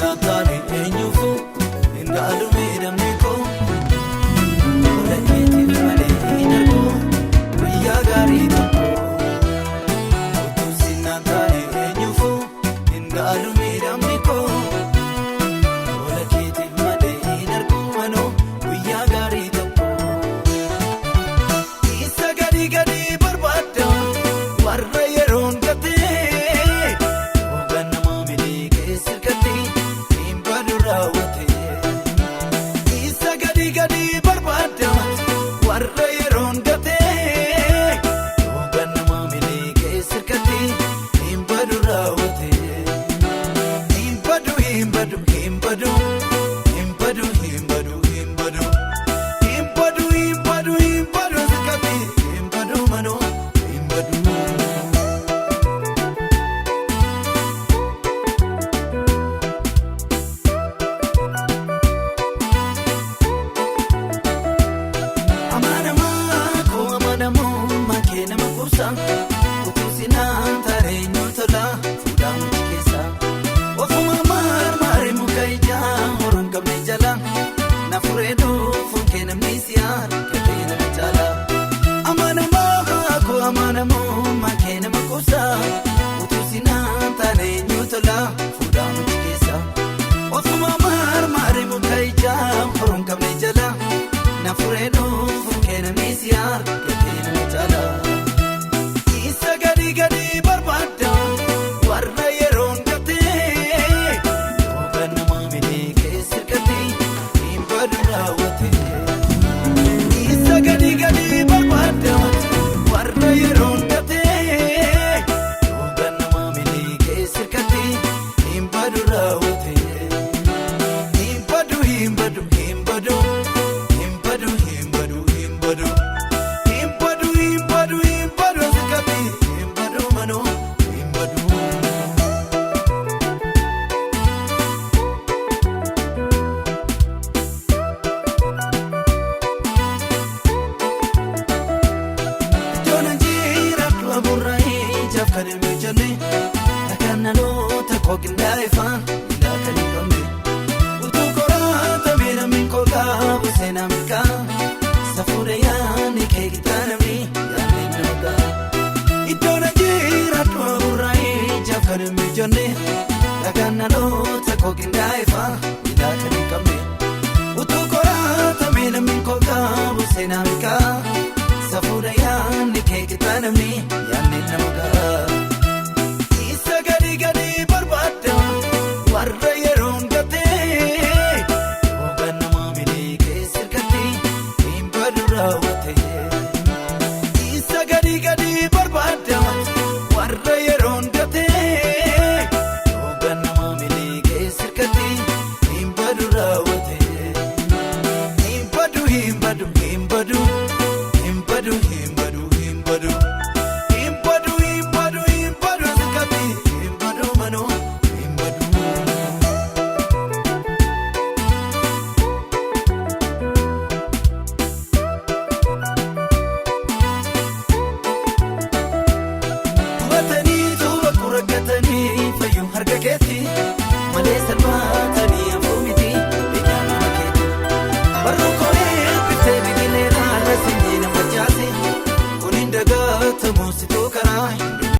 Sinnaan taane eenyuufu hin gaalu miidhamni koo. Fuula keetiif malee hin argu guyyaa gaarii tokko. Utuu sinnaan taane eenyuufu hin gaalu miidhamni koo. Fuula keetiif malee hin argu manoo guyyaa gaarii tokko. Isa gadi gadi barbaada warra yeroon gatee hoggan nama miliqee sirkatti hin badu raawwatee. Isa gadi gadi barbaada warra yeroon gatee hoggan nama miliqee sirkatti hin badu raawwatee. Hin badu, hin badu, hin badu, hin badu, hin badu, hin badu. Hin badu, hin badu, hin badu sirkatti hin badu manoo hin badu. Amanamaa koo amanamummaa kee nama kuusa utuu sinaan taareenyu tola fuudhaa muchi keessa. Ofuma maarmaaree muka ijaa horuun qabne jala na furee dhufuun kee namni si argatee nama caala. Amanamaa koo amanamummaa kee nama kuusa utuu sinaan taareenyu tola fuudhaa muchi keessa. Ofuma maarmaaree muka ijaa horuun qabne jala. Na furee dhufuun kee namni si argatee nama caala. Isa gadi gadi barbaada warra yeroon gatee hoggan nama miliqee sirkatti hin badu raawwatee. Isa gadi gadi barbaada warra yeroon gatee hoggan nama miliqee sirkatti hin badu raawwatee. Hin badu, hin badu, hin badu, hin badu, hin badu, hin badu, hin badu, hin badu, hin badu sirkatti hin badu manoo hin badu. Iddoon jiraatu abuurraa ijaaf kan hin mijanne dhagaan dhaloota koo qindaa'e faan kan hin qabne. Utuu qoraatamee namni koo qabu seenaa milkaa safuudha yaadni kee gitaa namni yaadni nama ga'a. Iddoon jiraatu abuurraa ijaaf kan hin mijanne dhagaan dhaloota koo qindaa'e faan kan hin qabne. Utuu qoraatamee namni koo qabu seenaa milkaa safuudha yaadni kee gitaa namni yaadni nama ga'a.